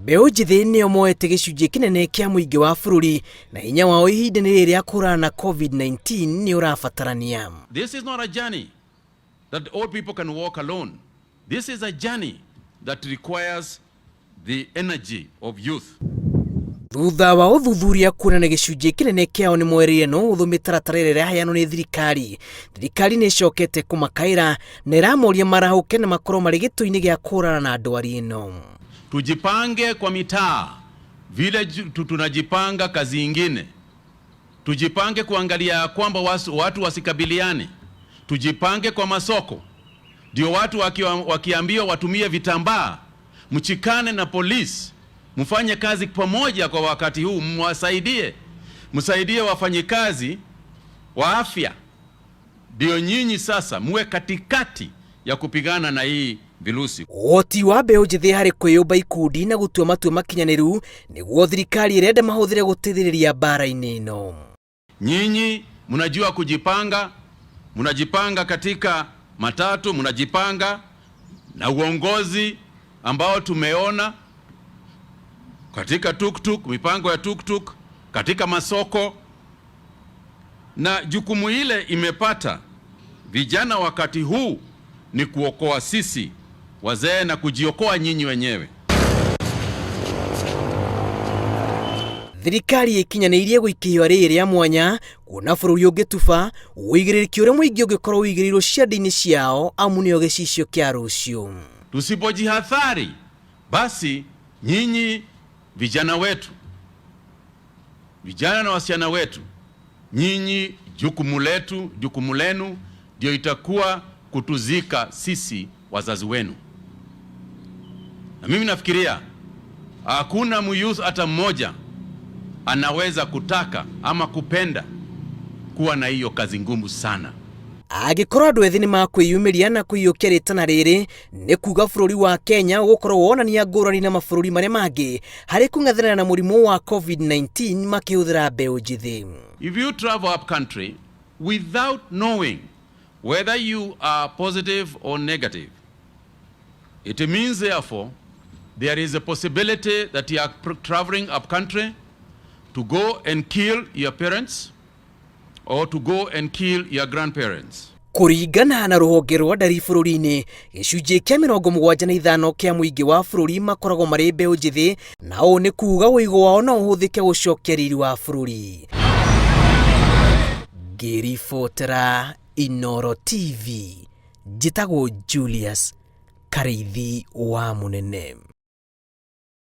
Mbeũ njĩthĩ nĩo moete gĩcunjĩ kĩnene kĩa mũingĩ wa bũrũri na hinya wao ihinda-inĩ rĩrĩ rĩa kũhũrana na COVID-19 nĩ ũrabatarania. This is not a journey that all people can walk alone. This is a journey that requires the energy of youth. Thutha wa ũthuthuria kuonania gĩcunjĩ kĩnene kĩao nĩ moereire no ũthũ mĩtaratara ĩrĩa ĩraheanwo nĩ thirikari, thirikari nĩ ĩcokete kũmakaĩra na ĩramoria marahũke na makorwo marĩ gĩtũ-inĩ gĩa kũhũrana na ndwari ĩno. Tujipange kwa mitaa vile tunajipanga kazi ingine, tujipange kuangalia ya kwamba watu wasikabiliane, tujipange kwa masoko, ndio watu wakiambiwa watumie vitambaa, mchikane na polisi, mfanye kazi pamoja kwa wakati huu, mwasaidie, msaidie wafanyikazi wa afya, ndio nyinyi sasa muwe katikati ya kupigana na hii virusi. Ũhoti wa mbeũ njĩthĩ harĩ kwĩyũmba ikundi na gũtua matua makinyanĩru nĩguo thirikari ĩrenda mahũthĩre gũteithĩrĩria mbara-inĩ ĩno. Nyinyi mnajua kujipanga, mnajipanga katika matatu, mnajipanga na uongozi ambao tumeona katika tuktuk, mipango ya tuktuk, katika masoko, na jukumu ile imepata vijana wakati huu ni kuokoa sisi wazee na kujiokoa nyinyi wenyewe. Thirikari ĩkinyanĩirie gũikia ihũa rĩrĩ rĩa mwanya kuona bũrũri ũngĩtuba ũigĩrĩrĩki ũrĩa mũingĩ ũngĩkorwo ũigĩrĩirwo ciande-inĩ ciao amu nĩo gĩcicio kĩa rũciũ. Tusipojihadhari basi nyinyi vijana wetu, vijana na wasichana wetu, nyinyi jukumu letu, jukumu lenu ndio itakuwa kutuzika sisi wazazi wenu. Na mimi nafikiria hakuna muyouth hata mmoja anaweza kutaka ama kupenda kuwa na hiyo kazi ngumu sana. Angĩkorwo andũ ethĩ nĩ makwĩyumĩria na kũiyũkia rĩtana rĩrĩ nĩ kuga bũrũri wa Kenya ũgũkorwo wonania ngũrani na mabũrũri marĩa mangĩ harĩ kũng'ethanĩra na mũrimũ wa COVID-19 makĩhũthĩra mbeũ njĩthĩ. If you travel up country without knowing whether you are positive or negative, it means therefore there is a possibility that you are traveling up country to go and kill your parents or to go and kill your grandparents. Kũringana na rũhonge rwa ndari bũrũri-inĩ, gĩcunjĩ kĩa 75 kĩa mũingĩ wa bũrũri makoragwo marĩ mbeũ njĩthĩ, na ũũ nĩ kuga ũigũ wao no ũhũthĩke gũcokia riri wa bũrũri. Ngĩribotera Inooro TV, njĩtagwo Julius Karĩithi wa Mũnene.